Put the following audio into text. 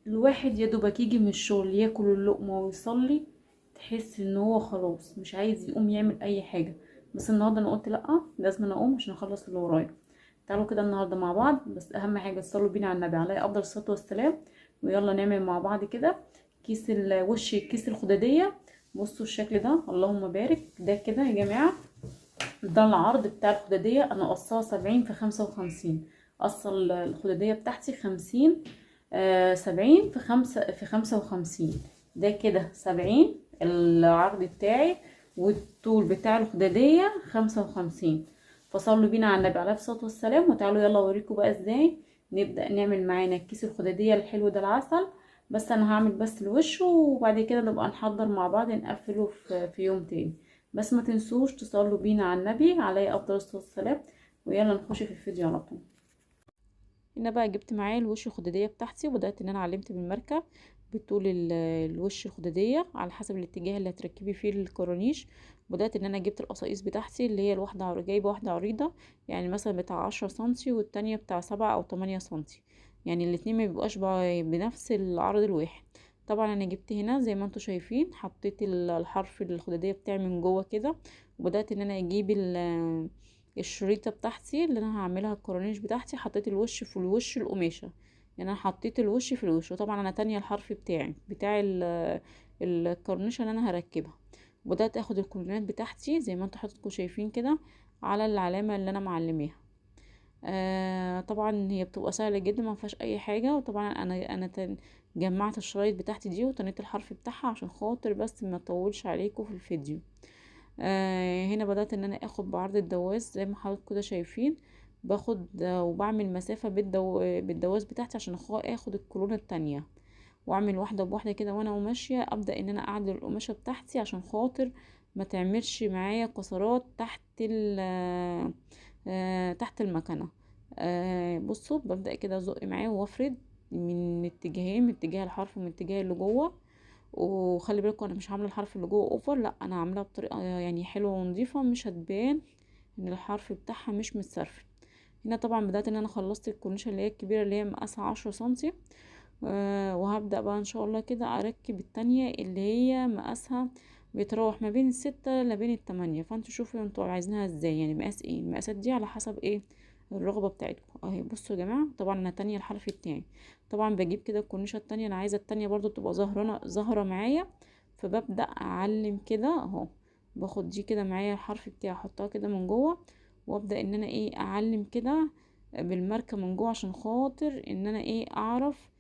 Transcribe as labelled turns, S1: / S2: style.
S1: الواحد يا دوبك يجي من الشغل ياكل اللقمة ويصلي، تحس ان هو خلاص مش عايز يقوم يعمل اي حاجة. بس النهارده انا قلت لا، لازم انا اقوم عشان اخلص اللي ورايا. تعالوا كده النهارده مع بعض، بس اهم حاجة تصلوا بينا على النبي عليه افضل الصلاة والسلام. ويلا نعمل مع بعض كده كيس الوش، كيس الخداديه. بصوا الشكل ده، اللهم بارك. ده كده يا جماعة ده العرض بتاع الخداديه. انا قصاها 70 في 55، قصة الخداديه بتاعتي 50، 70 في 5 في 55. ده كده 70 العرض بتاعي، والطول بتاع الخداديه 55. فصلوا بينا على النبي عليه الصلاة والسلام. وتعالوا يلا اوريكم بقى ازاي نبدا نعمل معانا الكيس الخداديه الحلو ده العسل. بس انا هعمل بس الوش، وبعد كده نبقى نحضر مع بعض نقفله في يوم تاني. بس ما تنسوش تصلوا بينا على النبي عليه افضل الصلاة والسلام. ويلا نخش في الفيديو على طول. هنا بقى جبت معايا الوش الخداديه بتاعتي، وبدات ان انا علمت بالماركه بطول الوش الخداديه على حسب الاتجاه اللي هتركبي فيه الكورنيش. بدات ان انا جبت القصاقيص بتاعتي اللي هي الواحدة جايبه واحدة عريضة، يعني مثلا بتاع 10 سنتي، والتانية بتاع 7 او 8 سنتي، يعني الاتنين ما بيبقاش بنفس العرض الواحد. طبعا انا جبت هنا زي ما انتم شايفين، حطيت الحرف الخداديه بتاعي من جوه كده، وبدات ان انا اجيب الشريطه بتاعتي اللي انا هعملها الكورنيش بتاعتي. حطيت الوش في الوش القماشه، يعني انا حطيت الوش في الوش، وطبعا انا تانية الحرف بتاعي بتاع الكورنيشه اللي انا هركبها. وبدات اخد الكولونات بتاعتي زي ما انتم حضراتكم شايفين كده على العلامة اللي انا معلماها. طبعا هي بتبقى سهلة جدا، ما فيهاش اي حاجة. وطبعا انا جمعت الشرايط بتاعتي دي وتنيت الحرف بتاعها عشان خاطر بس ما اطولش عليكم في الفيديو. هنا بدات ان انا اخد بعرض الدواس زي ما حضراتكم كده شايفين، باخد وبعمل مسافة بالدواس بتاعتي عشان اخد الكولونه التانية، واعمل واحدة بواحدة كده وانا وماشية. ابدا ان انا اعدل القماشه بتاعتي عشان خاطر ما تعملش معايا كسرات تحت تحت المكنه. بصوا ببدا كده ازق معاه وافرد من اتجاهين، من اتجاه الحرف ومن اتجاه اللي جوه. وخلي بالكم انا مش عامله الحرف اللي جوه over، لا انا عاملاه بطريقة يعني حلوة ونظيفه، مش هتبان ان الحرف بتاعها مش متسرفل. هنا طبعا بدات ان انا خلصت الكورنيشه اللي هي الكبيرة اللي هي مقاسها 10 سنتي، وهبدا بقى ان شاء الله كده اركب التانية اللي هي مقاسها بيتراوح ما بين 6 لبين 8. فانتوا شوفوا انتوا عايزينها ازاي، يعني مقاس ايه، المقاسات دي على حسب ايه الرغبة بتاعتكم اهي. بصوا يا جماعة طبعا انا تانية الحرف بتاعي، طبعا بجيب كده الكورنيشه التانية، انا عايزه التانية برضو تبقى ظاهره معايا، فببدا اعلم كده اهو. باخد دي كده معايا الحرف بتاعي احطها كده من جوه، وابدا ان انا ايه اعلم كده بالماركه من جوه عشان خاطر ان انا ايه اعرف